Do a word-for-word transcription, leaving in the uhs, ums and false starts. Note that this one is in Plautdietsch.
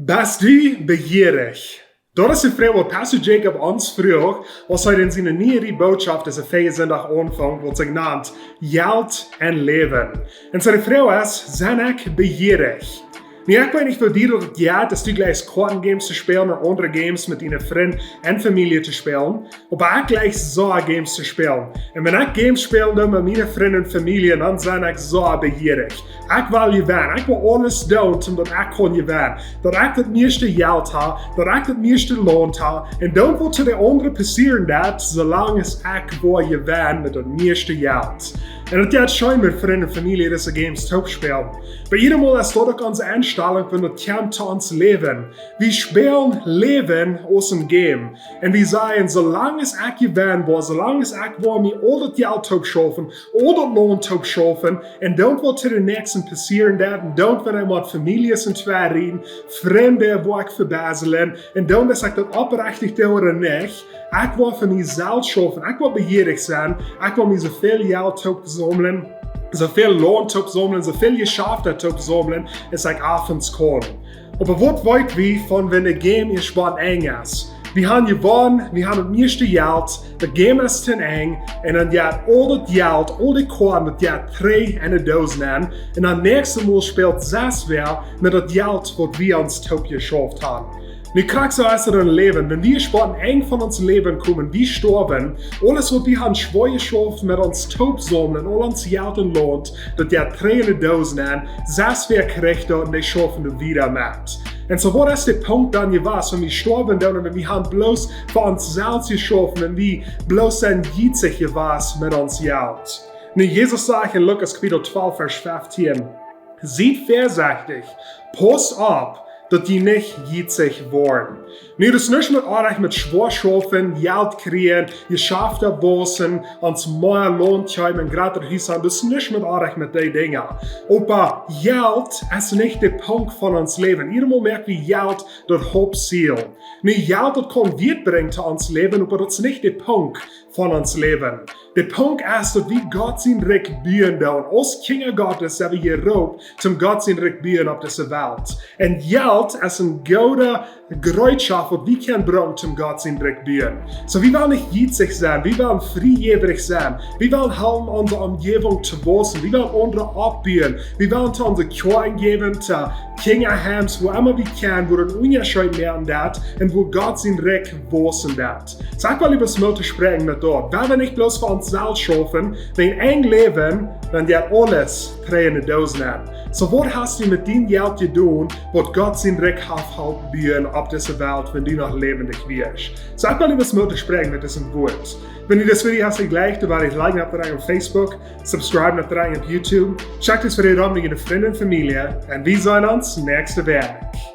Best du bejierich? Daut es de Froag, waut Pastor Jacob ons fruach, aus hee en siene niee Rieej Bootschoft, dise Feasindach aunfunk, waut sikj nant Jelt un Läwen. Un siene Froag es: Sie ekj bejierich? Nu, ekj weet nich, woo die daut jeit, aus du jlikjst Koaten-Games to spälen un aundre Games met diene Frind un Famielje to spälen. Oba ekj jlikj soo Games to spälen. Un wan ekj Games spälen doo met miene Frind un Famielje, dan sie ekj soo bejierich. Ekj well jewennen. Ekj well aules doonen, om daut ekj kaun jewennen. Daut ekj daut mieeschte Jelt hab, daut ekj daut mieeschte Launt hab. Un dan waut to de aundre passieren deit, soo lang aus ekj woa jewennen met daut mieeschte Jelt. Un daut jeit scheen, met Frind un Famielje dise Games toop spälen. Oba jiedatmol es daut uk onse Enstalunk, wan daut kjemt to ons Läwen. Wie spälen Läwen aus een Game. Un wie sajen, soo lang aus ekj jewennen woa, soo lang aus ekj woa mie aul daut Jelt toop schaufen, aul daut Launt toop schaufen, un dan waut to de näakjsten passieren deit, un dan wan eemol Famieljes enn twee rieten, Frind, woo ekj vebeselen, un dan es ekj daut oprechtich doo ooda nich, ekj woa fa mie selfst schaufen, ekj woa bejierich sennen, ekj woa mie soo väl Jelt toop saumlen, soo väl Launt toop saumlen, soo väl Jeschafta toop saumlen, aus ekj opp eemol kaun. Oba waut weet wie von wan de Game ieescht bie Enj es? Wie haben jewonnen, wie haben daut mieeschte Jelt, daut Game es to Enj, un dan jeit aul daut Jelt, aul de Koaten, daut jeit trigj enne Doos nenn, un daut näakjste Mol spält sest wäa met daut Jelt, waut wie ons toop jeschauft haben. Nu krakjt soo es daut em Läwen. Wan wie bie Enj von ons Läwen komen, wie stoawen, aules waut wie haben schwoa jeschauft met ons toop saumlen, aul ons Jelt un Launt, daut jeit trigj enne Doos nenn, sest wäa kjricht daut un dee schaufen doa wieda met. Un soo, waut es de Punkt dan jewast, wan wie stoawen doonen, wan wie haben bloos fa ons selfst jeschauft, wan wie bloos sent jietsich jewast met ons Jelt? Nu, Jesus sajcht en Lukas Kapitel twalf, Varsch feftieen: Siet väasechtich, pausst opp, daut jie nich jietsich woaren. Nu, daut es nuscht met oajch met schwoa schaufen, Jelt kjrieen, Jeschafta wausen, ons mea Launt kjeepen, jratre Hus han, daut es nuscht met oajch met dee Dinja. Oba Jelt es nich de Punkt von ons Läwen. Jiedatmol moakj wie Jelt daut Hauptziel. Nu, Jelt, daut kaun waut brinjen to ons Läwen, oba daut es nich de Punkt von ons Läwen. De Punkt es, daut wie Gott sien Rikj buen doonen. Aus Kjinja Gottes sent wie jeroopen, om Gott sien Rikj buen opp dise Welt. Un Jelt es eene goode Jereetschoft, waut wie kjennen brucken, om Gott sien Rikj buen. Soo, wie wellen nich jietsich sennen, wie wellen friejäwrich sennen, wie wellen halpen onse Omjäwunk to wausen, wie wellen aundre oppbuen, wie wellen to onse Kjoakjen jäwen, to Kjinjaheims, wua emma wie kjennen, wua een Unjascheet moaken deit un wua Gott sien Rikj wausen deit. Soo, ekj well äwent Moot toospräakjen met daut. Wan wie nich bloos fa ons selfst schaufen, wan Enj läwen, dan jeit aules trigj enne Doos nenn. Soo, waut hast du met dien Jelt jedonen, waut Gott sien Rikj haft halpen buen opp dise Welt, wan du noch läwendich wieescht? Soo, ekj well äwent Moot toospräakjen met dise Wieed. Wan die dit Video hast jejlikjt, dan woa die liken opp de Rang opp Facebook, subscribe opp de Rang opp YouTube, check dit Video rom met diene Frind un Famielje, un wie seenen ons näakjste Wäakj.